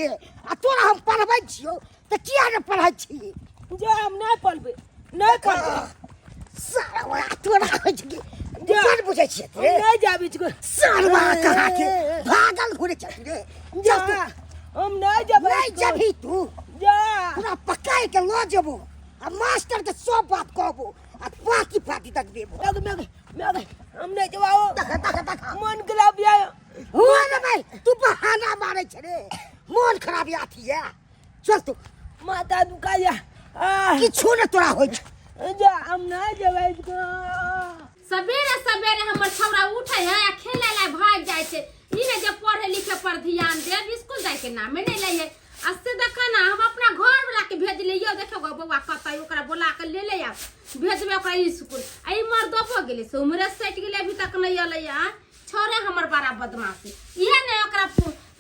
रे आ तोरा हम पढ़बै छियौ तऽ किया ने पढ़ै छी जा हम नहि पढ़बै नहि पढ़बै सारा तोरा होइ छै कि जा। बड़ बुझै छियै हम रे नहि जाबै इसकुल सारवा कहाँ के भागल घुरे छै रे जा जा तू हम नहि जेबै नहीं इसकुल। जबही तू जा पूरा पकाय के लऽ जेबो आ मास्टर के सब बात कहबो आ पाकी पाकी तक देबो मेघ मेघ मेघ हम नहि जेबाओ देख देख देख मन खराब या हुआ ना भाई तू बहाना मारे छे रे मन खराब या थी या चल तू माथा दुखाया आ किछु ने तोरा होइ छौ जा हम नहि जेबै इसकुल सवेरे सवेरे हमर छौड़ा उठे है आ खेले ला भाग जाइ छै ई ने जे पढ़े लिखे पर ध्यान देब स्कूल जाय के नामे नहीं लै है आ से देखा ना हम अपना घर वाला के भेजले यो देखो गो बौआ कतै ओकरा बोला के ले ले आब भेजबे ओकरा स्कूल आ ई मर्दो गेलै से उम्रे सटि गेलै अभी तक नहीं अलै आ छोड़े हमर बड़ा बदमाशी इहे ने ओकरा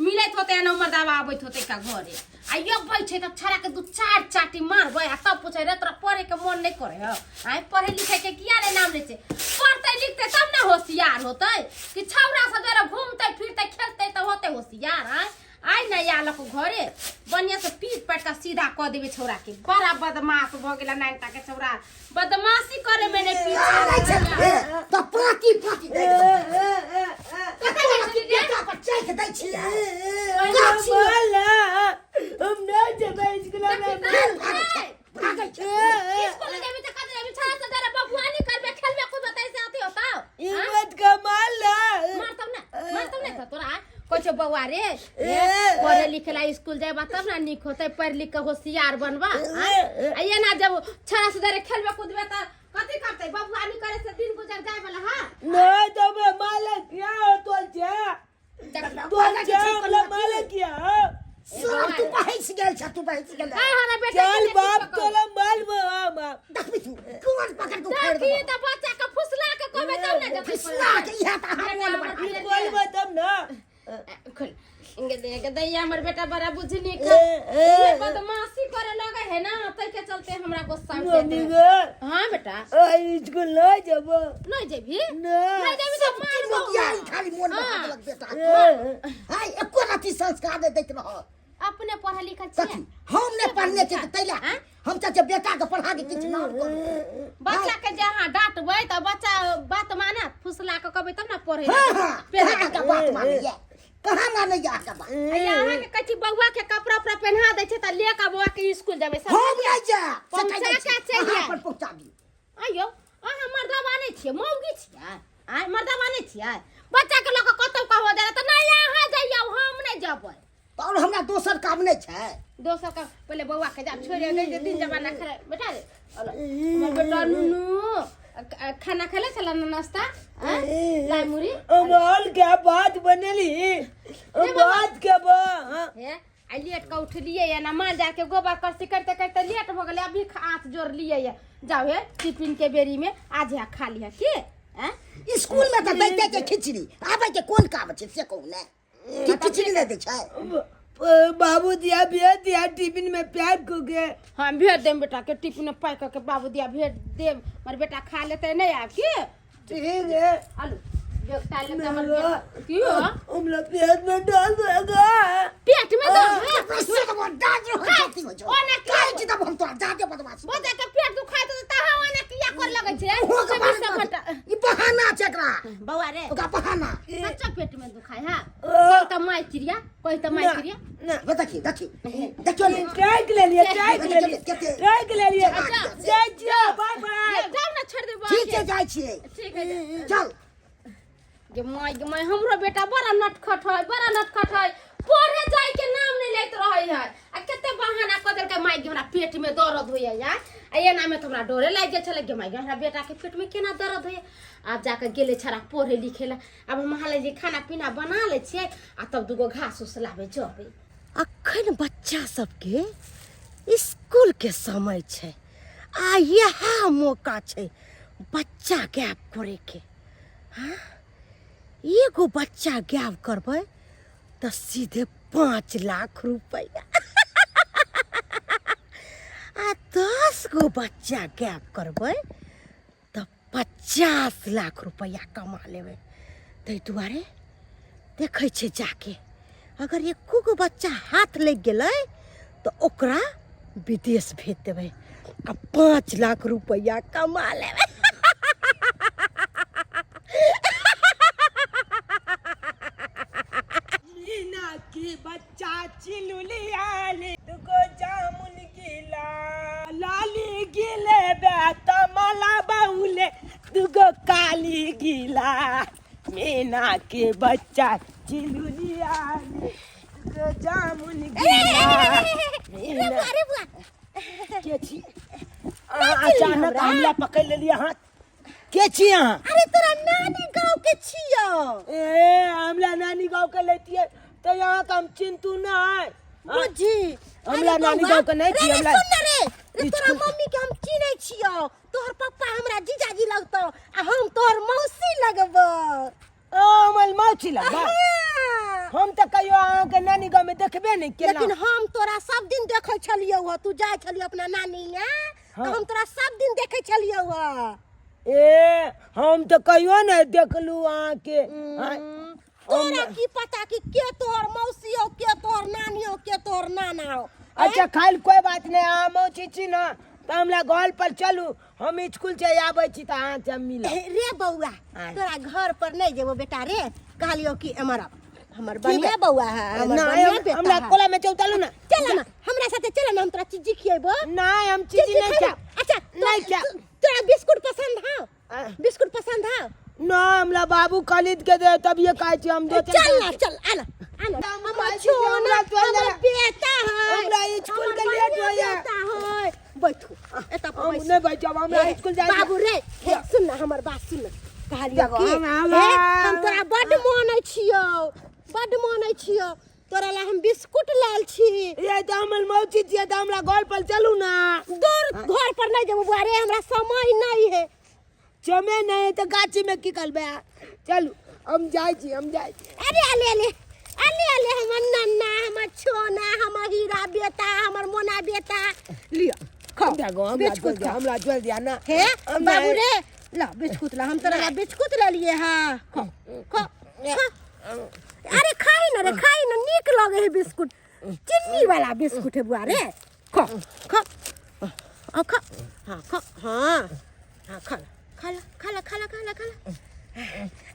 मिलैत होते ने मर्दावा आबैत होते का घरे आ अबै छै तब छड़ा के दू चार चाटी मारबै आ तब पूछै रे तोरा पढ़े के मन नहीं करे हो आइ पढ़े लिखे के किया ने नाम लै छै पढ़तै लिखतै तब ने होशियार होतै कि छौड़ा सब जरा घूमतै फिरतै खेलतै तब होतै होशियार आइ आइ ने आलक घरे बढ़िया से पीट पाट के सीधा कऽ देबै छौड़ा के बड़ा बदमाश भऽ गेला नाइनटा के छौड़ा बदमाशी करे में नहीं आबै छै पीछे रे तऽ पाकी पाकी दै कतऽ जाइ छली रे? बेटा पर चैक दै छियै हम नहि जेबै इसकुल फेर भागै छै भागै छै स्कूल जेबी तऽ कतऽ जेबी छौड़ा से जरा बबुआनी करबे खेलबे कूदबे तैसे अथी होतौ हिम्मत कमाल मारतौ ने मारतौ ने तऽ तोरा कहै छौ बौआ रे ए, पढ़े लिखे ला स्कूल जाबा तब ना नीक होतै पढ़ लिख के होशियार बनबा आँय? आ एना जब छड़ा से जरे खेलबे कूदबे तऽ कथी करतै बबुआनी करे से दिन गुजर जाय वाला हा नहीं तो मैं मालक क्या हो तो जा तो जा हमरा मालक क्या सब तू बहस गेल छ तू बहस गेल ए हमरा बेटा चल बाप तोला माल मामा देखबी तू कोन पकड़ के उखाड़ देखी देबो तऽ बच्चा के फुसला के कहबै तब ने जेतै फिसला के इहा तऽ अहाँ मोन बना बोल तब ना खोल इनके दे के दैया हमर बेटा बड़ा बुझनी ए, के ए, ये बदमाशी करे लगे है ना तै के चलते हमरा गुस्सा उठे मम्मी गे हां बेटा आई स्कूल नहीं जबो नहीं जेबी ना नहीं जेबी तो मारबो मोतियारी खाली मोन बना हाँ। देलक बेटा ए, हाय एको रति संस्कार नहि दैत रह अपने पढ़ल लिखल छियै कथी हम नहि पढ़ने छियै तऽ तैला आँय? हम चाहे बेटा के पढ़ा के किछु नाम करू बच्चा के जे अहाँ डांटबै तऽ बच्चा बात मानत फुसला के कहबै तब ने पढ़े हाँ हाँ कहाँ अहाँके बात मानैया कहाँ मानैया अहाँके बात अहाँके कहै छी बौआ के कपड़ा उपड़ा पहिना दै छै तऽ ले के बौआ के स्कूल जेबै सब हम नहि जायब से पहुँचा कहि दै छी। के चलि अहाँ आयब। अपन पहुँचा दियौ आइयो अहाँ मर्दाबा नहि छियै मौगी छियै आँय मर्दाबा नहि छियै बच्चा के लऽ कऽ कतौ कहबो जाय तऽ नहि अहाँ जइयौ हम नहि जेबै तऽ आओर हमरा दोसर काम नहि छै दोसर का पहिले बौआ के जाब छोड़ि दै जे दिन जमाना खराब बेटा रे हमर बेटा नुनू खाना खेले छला ना नाश्ता आँय? लाइ मुरी अमोल के बात बनेली बात के बा हे आ लेट के उठलियै या ना माल जाके गोबर करसी करते करते लेट हो गेलै अभी हाथ जोड़लियै या जाओ हे टिफिन के बेरी में आज है खा लिह के आँय? स्कूल में तऽ दैते छै खिचड़ी आबै के कोन काम छै से कहू ने कि खिचड़ी नहि दै छै बाबू दिया भेज दिया टिफिन में पैक को के हाँ भेज देम बेटा के टिफिन में पैक करके बाबू दिया भेज देम मर बेटा खा लेते नहीं आब के ठीक है आलू बेटा लेते हमर बेटा की हो हम लोग पेट में डाल देगा पेट में दर्द है पैसे तो बहुत डांस हो जाती हो जो ओ ना काहे छी तब हम तोरा जादे बदमाशी बच्चा के पेट दुखाय तो तहा ओना किया कर लगै छै हो के चौबीस घंटा ई बहाना छै एकरा बौआ रे ओकरा बहाना सच्चा पेट में दुखाय है कहि त माय चिड़िया कहि त माय चिड़िया ना वो देखी देखी देखियो ने ट्राई ले लिया ट्राई ले लिया कते ट्राई ले लिया अच्छा। जय जय बाय बाय जाओ ना छोड़ दे बौआ ठीक के छै जाइ छियै ठीक है चल गे माय गे माय हमरो बेटा बड़ा नटखट है बड़ा नटखट है पढ़े जाय के नाम नहीं लेत रहे है आ कते बहाना कऽ देलकै माय गे हमरा पेट में दर्द होइए यार आ एना में तऽ हमरा डरे लागि गेल छलै गे माय गे हमरा बेटा के पेट में केना दर्द होइए आब जाके गेलै छड़ा पढ़े लिखे ला आब हम अहाँ जे खाना पीना बना लै छियै आ तब दूगो घास उस लाबै जेबै अखन बच्चा सबके स्कूलके समय छै आ इएह मौका छै बच्चा गायब करैके हाँ एगो बच्चा गायब करबै तऽ सीधे 5 लाख रुपैआ आ 10 गो बच्चा गायब करबै तऽ 50 लाख रुपैआ कमा लेबै। ताहि दुआरे देखै छियै जाके अगर एको गो बच्चा हाथ लागि गेलै तऽ ओकरा विदेश भेज देबै आ 5 लाख रुपैआ कमा लेबै। मीना की बच्चा चिलुलिया ले दुगो जामुन गिला लाली गिले मला बाउले दुगो काली गिला। मीना के बच्चा चिलुलिया ले दुगो जामुन गिला। रे बुआ, रे बुआ। के छी अहाँ? अचानक हमरा पकड़ लेलियै अहाँ। के छी अहाँ? अरे, तोरा नानी गाँव के छियौ। ए, हमरा नानी गाँव के लेतियै तऽ यहाँ के हम चिंतू नहि। बुझी। हमरा अरे नानी बौआ, गाँव के नहि रे छी, रे, हमरा सुन न रे रे, तोरा स्कूल के- मम्मी के हम चिन्है छियौ। तोहर पप्पा हमरा जीजाजी लगतौ आ हम तोहर मौसी लगबौ। ओ, हमर मौसी लगबा? हाँ। हम तऽ कहियो अहाँके नानी गाँव में देखबे नहि लेकिन केलहुँ। हम तोरा सब दिन देखै छलियौ हँ। तू जाइ छलियौ अपना नानी यहाँ तऽ हम तोरा सब दिन देखै छलियौ हँ। ए, हम तऽ कहियो नहि देखलहुँ अहाँके। आँय, तोरा की पता कि के तोहर मौसी हो, के तोहर नानी हो, के तोहर नाना हो? अच्छा, खाइल कोई बात नहीं। अहाँ मौसी छी ने, तऽ हमरा घर पर चलू। हम स्कूल से आबै छी तऽ अहाँ से मिलब। रे बौआ, आँय। तोरा घर पर नहीं जेबो बेटा रे। कहलियो कि एमर आब। हमर बढ़िया बौआ है, हमर नहीं, बढ़िया बेटा हमरा है। कोला में चौतालू ना। चल ना, हमरा साथे चल ना, हम तोरा चीजी खिएबो। नहीं, हम चीजी नहीं खैबो? खाब। अच्छा, नहीं खाब। तोरा बिस्कुट पसंद है? आँय। बिस्कुट पसंद है? ना, हमरा बाबू खरीद के दे तब ये खाइ छी हम। दो चल ना, चल आना, आना। हम हमर खाइ छी, छोना हमरा चल हमर ना। बेटा है। हमरा स्कूल के हमर लेट बढ़िया होइया। बेटा है। बैठू एतऽ पर हम बैसू। नहीं बैठब, हमरा हे, स्कूल जाय। बाबू रे, हे, सुन ना, हमर बात सुन ना। कहलियौ देखो, कि हे, हम तोरा बड्ड मानै छियौ, बड्ड मानै छियौ। तोरा ला हम बिस्कुट लायल छी। ये तऽ हमर मौसी छियै, तऽ हमरा घर पर चलू ना। दूर, घर पर नहीं जेबो बुआ रे, हमरा समय नहीं है। चमे नहीं तऽ गाछी में की करबै? चलू, हम जाइ छी, हम जाइ छी। अरे, अले अले अले अले, हमर नन्ना, हमर छोना, हमर हीरा बेटा, हमर मोना बेटा, लियो, खाओ। देखो, हमरा बिस्कुट जल्दी खाओ। हमरा जल्दी आना। हे हम बाबू नहीं- रे, ला बिस्कुट ला, हम तोरा ला बिस्कुट ले लिए। हाँ, खो खो खो। अरे, खाई न रे, खाई न, नीक लगे है बिस्कुट। चीनी वाला बिस्कुट है बुआ रे। खो खो, आ खो, हाँ खो, हाँ हाँ, खा ला, खा ला, खा ला, खा ला, खा ला, खा ला।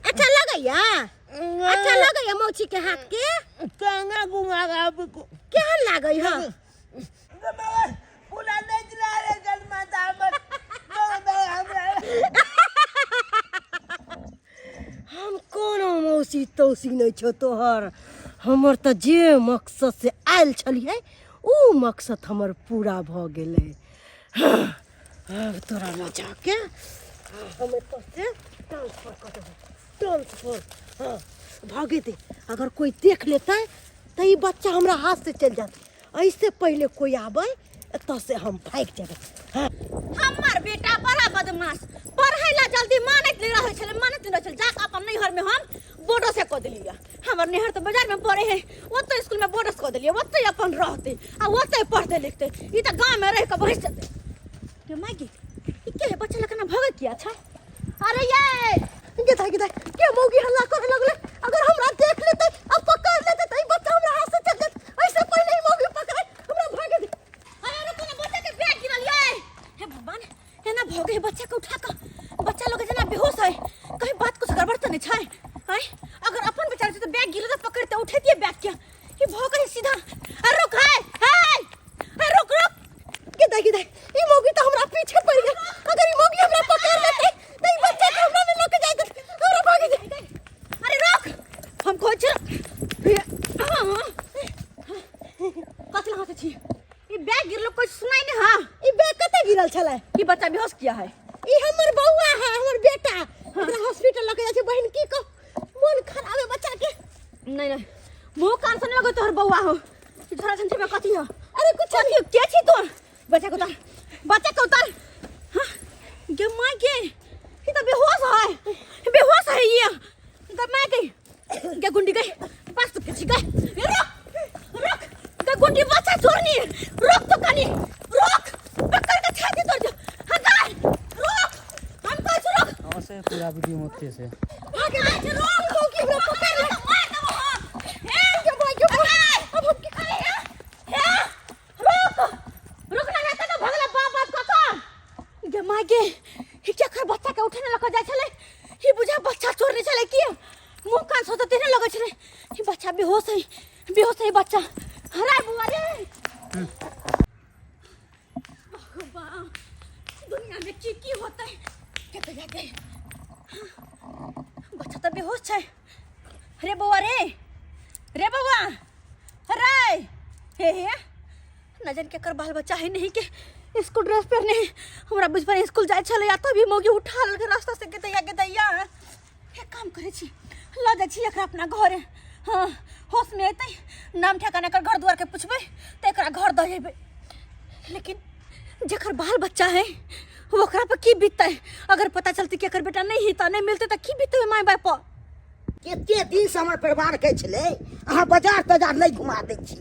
अच्छा लगैया? अच्छा लगैया मौसी के हाथ के? केना गुंगा गाब को। केहन लागै है? पूरा नहीं चला रे जन्माता हमर। हमरा हम कोनो मौसी तौसी नहि छौ तोहर। हमर तऽ जे मकसद से आयल छलियै, ओ मकसद हमर पूरा भऽ गेलै। आब तोरा लऽ जाके हम एतऽ से ट्रांसफर कऽ देबौ, ट्रांसफर। हाँ, भागे दे। अगर कोई देख लेतै तऽ ई बच्चा हमरा हाथ से चलि जात। ऐसे पहिले कोई आबै, एतऽ से हम भागि जेबै। हाँ। हमर बेटा बड़ा बदमाश, पढ़ै ला जल्दी मानैत नहि रहै छलै, मानैत नहि रहै छलै। जाके अपन नैहर में हम बोर्डो से कऽ देलियै। हमर नैहर तऽ बाजार में पड़े है, ओतै स्कूल में बोर्डो से कऽ देलियै। ओतै अपन रहतै आ ओतै पढ़तै लिखतै। ई तऽ गाँव में रहि कऽ भसि जेतै। गे माय गे, ई के है? बच्चा लग भगै किया छै? अरे ये गेदा गेदा के मौगी हल्ला करे लगले। अगर हमरा देख लेते आ पकड़ लेते त ई बच्चा हमरा हाथ से चल जात। ऐसे पहले ही मौगी पकड़े, हमरा भागे दे। अरे रुको ना, बच्चा के बैग गिरल ये। हे भगवान, एना भऽ गेल? बच्चा के उठा कऽ, बच्चा लोग जेना बेहोश है, कहीं बात कुछ गड़बड़ तऽ नहि छै? आँय, अगर अपन बेचारा छै तऽ बैग गिरल तऽ पकड़ते उठेतियै बैग के। ई भऽ गेल सीधा। अरे रुक, हाय हाय, अरे रुक रुक। गेदा गेदा, ई मौगी त हमरा पीछे पड़ गेल। अगर ई मौगी हमरा पकड़ लेते त ई बच्चा के हमरा नहीं लके जाए देत। हमरा भागे दे। अरे रुक, हम खोज छी। कथी लगा छी? ई बैग गिरलो, कोई सुनाई नहीं। हाँ। ई बैग कते गिरल छलै? ई बच्चा बेहोश किया है? ई हमर बौआ है, हमर बेटा। एकरा हॉस्पिटल लके जाइ छै। बहन, की कह, मन खराब है बच्चा के। नहीं नहीं, मुंह कान सुनने लगो तोहर बौआ हो। ई झोरा झंझट में कथी हो? अरे, कुछ कथी हो? के छी तोर? बच्चा के उतार, बच्चा के उतार। हाँ गे माय गे, ई तो बेहोश है, बेहोश है ये। गे माय गे, गे गुंडी गई बस, तू किसी गए। रुक रुक, गे गुंडी, बच्चा चोरनी, रुक तो कनी रुक, पकड़ के छाती तोड़ दे। हाँ गए, रुक, हम कहै छी रुक। से पूरा वीडियो मत से भागे दे। रुक, मौगी हमरा पकड़ ले। मार देबो हम। गे भाई गे। बच्चा हरा बुआ रे भगवान दुनिया में की की होता है कतऽ जाके बच्चा तऽ बेहोश छै रे बौआ रे रे बौआ रे हे हे न जान केकर बाल बच्चा है नहीं के स्कूल ड्रेस पहने हमरा बुझ पर स्कूल जाय छलै आ तभी मौगी उठा लेलकै रास्ता से के दैया के दैया एक काम करै छी लऽ जाइ छी एकरा अपना घरे हाँ होश में अयतै नाम ठेकाना एकर घर दुआर के पुछबै तऽ एकरा घर दऽ अयबै लेकिन जकर बाल बच्चा है ओकरा पर की बीततै अगर पता चलतै कि एकर बेटा नहीं है तऽ नहीं मिलतै तऽ की बीततै माय बाप पर कते दिनसँ हमर परिवार कहै छलै अहाँ बाजार ताजार नहि घुमा दै छी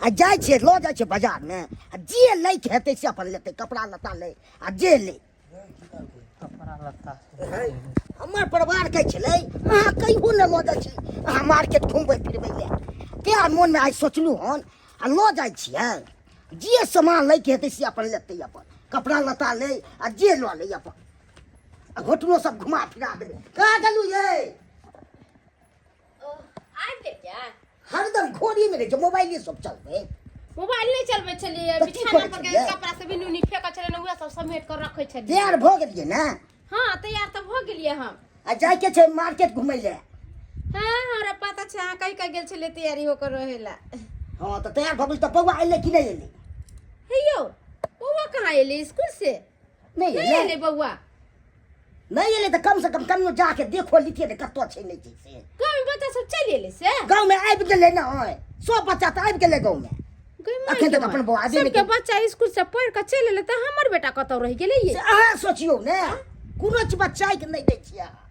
आ जाइ छियै लऽ जाइ छियै बाजारमे आ जे लैके हेतै से अपन लेतै कपड़ा लत्ता लै आ जे लै हमर परिवार कहै छलै अहाँ कहियो नहि लऽ जाइ छी अहाँ मार्केट घुमबै फिरबै लए तैं मोनमे आइ सोचलहुँ हन आ लऽ जाइ छियै जे सामान लैके हेतै से अपन लेतै अपन कपड़ा लत्ता लै आ जे लऽ लै अपन आ होटलो सब घुमा फिरा देबै कहाँ गेलहुँ यै आबि गेल क्या हरदम घोड़ीमे रहै छै मोबाइले सब चलबै मोबाइल नहि चलबै छलियै तऽ की बिछाना करै पर के छलियै? कपड़ा सब नूनी फेंकल छलै ने उएह सब समेट कऽ रखै छलियै तैयार भऽ गेलियै ने हाँ तैयार तऽ भऽ गेलियै हम आ जाइके छै मार्केट घुमै लए हाँ हमरा पता छै अहाँ कहि कहि गेल छलियै तैयारी होकर रहै लए हँ तऽ तैयार भऽ गेल तऽ बौआ एलै कि नहि एलै हे यौ बौआ कहाँ एलै स्कूल से नहि नहि एलै एलै बौआ नहि एलै तऽ कम से कम कनियो जाके देखो लिखिए ने कतऽ छै नहि छै से गाँवमे बच्चा सब चलि एलै से गाँवमे आबि गेलै ने सब बच्चा तऽ आबि गेलै गाँवमे गै माय अखन गे तक अपन माय। बौआ आबे नहि सबके बच्चा स्कूल से पढ़ कऽ चलि एलै तऽ हमर बेटा कतऽ रहि गेलै ये से अहाँ सोचियौ ने कोनो चीज बच्चाके नहि दै छियै अहाँ।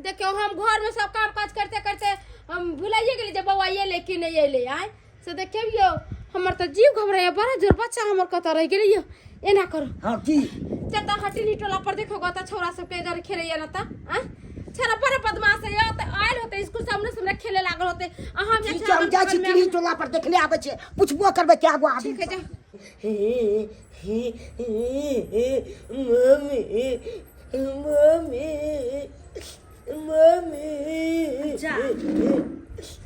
देखियौ हम घरमे सब काम काज करते करते हम भुलाइए गेली जे बौआ एलै कि नहि एलै आँय से देखियौ यौ हमर तऽ जीव घबराइए बड़ा जोर बच्चा हमर कतऽ रहि गेलै यौ एना करू हँ की चल तऽ हटिनी टोला पर देखो गो तऽ छौड़ा सबके इधर खेलैया ना तऽ आँय छौड़ा बड़ा बदमाश है यौ तऽ आयल होतै स्कूल से हमरे से खेले लागल होतै आ हम ठीक छै हम जाइ छी टीवी टोला पर देखने आबै छै पुछबो करबै कए गो आदमी ठीक है जा मम्मी मम्मी मम्मी जा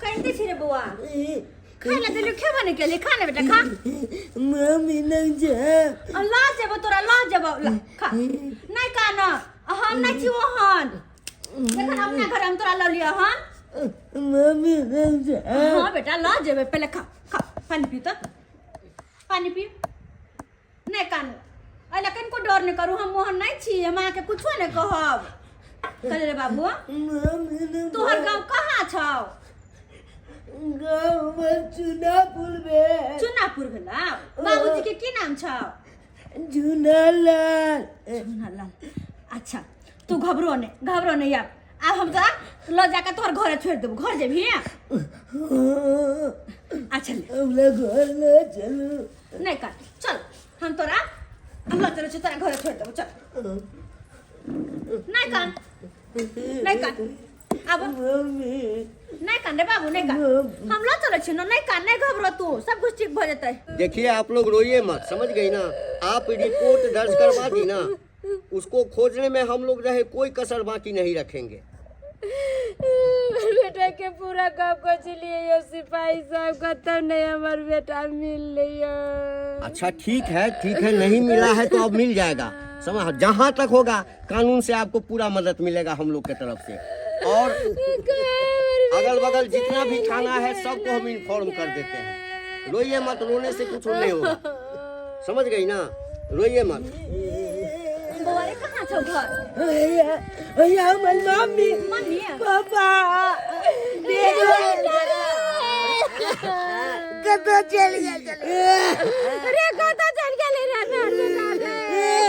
कहिते छी रे बौआ खाय ला देलियो खेबो नहि केली खा ने बेटा खा मम्मी नहीं जा आ, लऽ जेबो तोरा लऽ जेबो ला खा नहि कान हम नहि छी ओहन जखन अपना घर हम तोरा लऽ लिअ हन मम्मी नहीं जा हाँ बेटा लऽ जेबै पहिले खा खा पानि पी तऽ पानि पी नहि कानू एहि लए कनिको डर नहि करू हम ओहन नहि छी हम अहाँके कुछो नहि कहब कहले रे बाबू तोहर गाँव कहाँ छौ गाँव में चुनापुर में चुनापुर भेला बाबूजी के की नाम छौ झूनालाल झूनालाल अच्छा तू घबरो नहि घबरो नहि आब आब हम तोरा लऽ जाके तोहर घरे छोड़ि देबो घर जेबही अच्छा ले हमरा घर ले चलू नहि कर चल हम तोरा हम लऽ चलै छी तोरा घरे छोड़ि देबो चल नहि कान नहि कान आब मम्मी नहि कान रे बाबू नहि कान हम लऽ चलै छी ने नहि कान नहि घबरो तू सब कुछ ठीक भऽ जेतै देखिए आप लोग रोइए मत समझ गई ना आप रिपोर्ट दर्ज करवा दी ना उसको खोजने में हम लोग रहे कोई कसर बाकी नहीं रखेंगे बेटा के पूरा गाँव खोजलिए यो सिपाही साहब कतौ नहीं हमर बेटा मिल यो अच्छा ठीक है ठीक है नहीं मिला है तो अब मिल जाएगा समझ जहाँ तक होगा कानून से आपको पूरा मदद मिलेगा हम लोग के तरफ से और अगल बगल जितना भी थाना है सबको हम इन्फॉर्म कर देते हैं रोइए मत रोने से कुछ नहीं होगा समझ गई ना रोइए मत बौआ रे कहाँ छौ घर भैया भैया हमर मम्मी मम्मी पापा कतऽ चलि गेल अरे कतऽ चल गेलै रे हमर बेटा रे?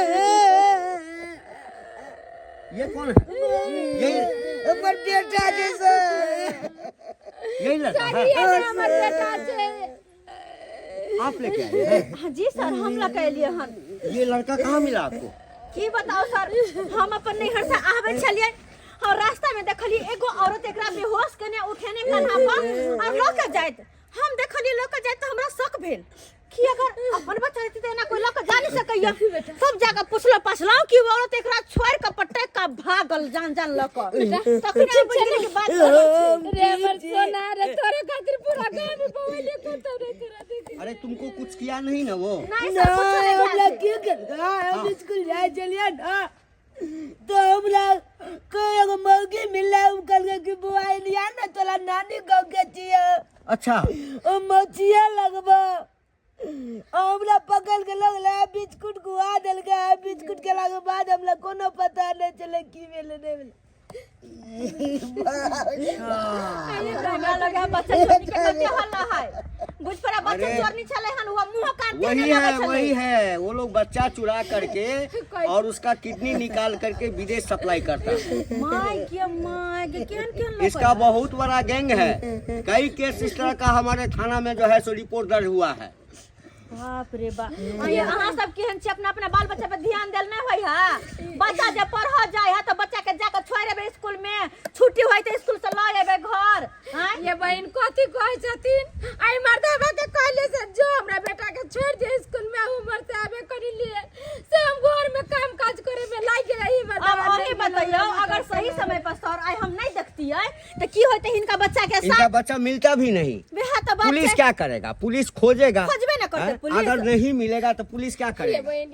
ये कौन है यही हमर बेटा छै सर यही लड़का है ये ने हमर बेटा छै आप लेके आए हैं हाँ जी सर हम लऽ के एलियै हन ये लड़का कहाँ मिला आपको की बताओ सर हम अपन नैहर से आबै छलियै और रास्ता में देखलियै एगो औरत एकरा बेहोश केने उठेने कन्हा पर और लऽ के जाइत हम देखलियै लऽ के जाइत तऽ हमरा शक भेल कि अगर अपन बच्चा रहतै तऽ एना कोई लऽ के जा नहि सकैया। सब जाके पुछलो पाछलहुँ कि औरत एकरा छोड़ के पटक के भागल जान जान लऽ कऽ, तखने हम बुझि गेलियै कि बात गलत छै। रे हमर सोना रे, तोरे खातिर पूरा गांव में बवैले कुत्ता रे तोरा देख। अरे तुमको कुछ किया नहीं ना वो? नहीं सर, कुछो नहीं, नहीं हमरा भेल छै। की करगा, हम स्कूल जाए चलिए ना तो हमरा कोई एगो मौगी मिलला, उ कहलकै कि बौआ एलिया ना तोरा नानी गाँव के छियै। अच्छा। ओ मौचिया लगबो, हमरा पकड़ के लगला बिस्कुट खुआ देलकै। बिस्कुट खेलाके बाद हमरा कोनो पता नहीं चले की भेलै नहीं भेलै। हमरा लगे है बच्चा चोरनी के कते हल्ला है, बुझ पड़ा बच्चा अरे। चोरनी छलै हन, हुआ मुंह कान तेज वही लगै है छलै। वही है, वो लोग बच्चा चुरा करके और उसका किडनी निकाल करके विदेश सप्लाई करता है। My के my के, केहन केहन लोग। इसका बहुत बड़ा गैंग है, कई केस इस तरह का हमारे थाना में जो है सो रिपोर्ट दर्ज हुआ है। बाप रे बाप, ये अहाँ सब केहन छी? अपना अपना बाल बच्चा पर ध्यान देल नहीं होय है। बच्चा जब पढ़ जाय है तो बच्चा के जाके छोड़ एबे स्कूल में, छुट्टी होय तो स्कूल से ल एबे घर। आँय? ये बहन कथी कहै छथिन? आई मर्दवा के कहले से जो हमरा बेटा के छोड़ दे स्कूल में, उमर से आबे करी लिए से हम घर में काम काज करे में लाग रही। अब मर्दवा अहीं बतैयौ, अगर सही समय पर सर I हम नहीं देखतियै तो की होते हिनका बच्चा के इनका साथ? बच्चा मिलता भी नहीं। वएह तो बात पुलिस छै। क्या करेगा? पुलिस खोजेगा। खोजबे ना करतै हैं? पुलिस। अगर नहीं मिलेगा तो पुलिस क्या ये करेगा? बहन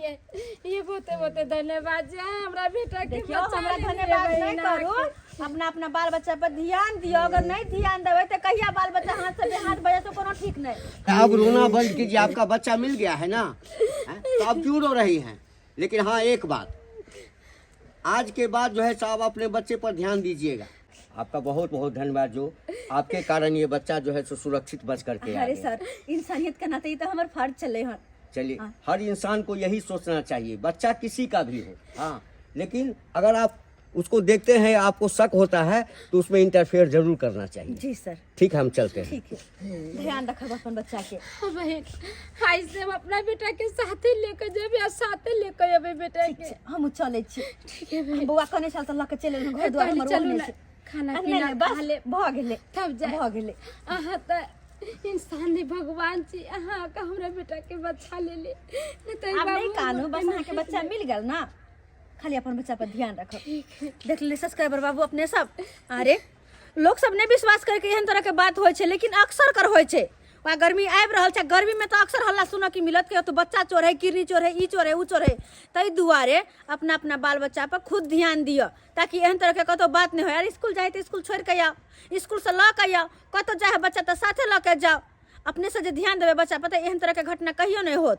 ये बहुते बहुते धन्यवाद जे हमरा बेटा के देखियौ, बचा हमरा लेलियै धन्यवाद नहीं बहिन। करू, अपना अपना बाल बच्चा पर ध्यान दियौ। अगर नहीं ध्यान देबै तो कहिया बाल बच्चा हाथ से बेहाथ बजे तो कोनो ठीक नहीं। अब रोना बंद कीजिए, आपका बच्चा मिल गया है ना, हैं? तो अब क्यों रो रही हैं? लेकिन हाँ एक बात, आज के बाद जो है साहब अपने बच्चे पर ध्यान दीजिएगा। आपका बहुत बहुत धन्यवाद जो आपके कारण ये बच्चा जो है सो सुरक्षित बच करके आ अरे गया। सर, इंसानियत के नाते ई तो हमर फर्ज चले हन। चलिए, हर इंसान को यही सोचना चाहिए, बच्चा किसी का भी हो, हाँ, लेकिन अगर आप उसको देखते हैं, आपको शक होता है तो उसमें इंटरफेयर जरूर करना चाहिए। जी सर। ठीक है, हम चलते हैं। ठीक है, ध्यान रखब अपन बच्चा के। हाँ बहन, आई से हम अपना बेटा के साथे लेकर जेबे आ साथे लेकर अबे बेटा ठीक के। छै, हम चलै छी। ठीक है बहन। बौआ कहने छल तऽ लऽ के चलि एलहुँ, घर दुआर पहिले हमर चलू ओहने ने, छै। खाना आ, नहि, पीना नहि, बस खा लेब। भऽ गेलै। तब जाय। भऽ गेलै। अहाँ तऽ इंसान नहीं भगवान छी, अहाँ के हमरा बेटा के बचा लेली, नहीं तऽ आब नहीं बाबू कानू, बस अहाँके बच्चा मिल गेल ना, खाली अपन बच्चा पर ध्यान रखब। देख ले सब्सक्राइबर बाबू अपने सब, अरे लोग सब नहीं विश्वास करके एहन तरह के बात होइ छै, लेकिन अक्सर कर होइ छै। वा गर्मी आबि रहल छै, गर्मी में तऽ अक्सर हल्ला सुनऽ के मिलत कि तो बच्चा चोर है, किडनी चोर है, ई चोर है, ऊ चोर है। ताहि दुआरे अपना अपना बाल बच्चा पर खुद ध्यान दिअ ताकि एहन तरह के कतौ बात नहीं हो। यार स्कूल जाए तऽ स्कूल छोड़ के आउ, स्कूल से लऽ के आउ, कतौ जाए है बच्चा तऽ साथे लऽ के जाओ। अपने से जे ध्यान देबै बच्चा पर तऽ एहन तरह के घटना कहियो नहीं होत।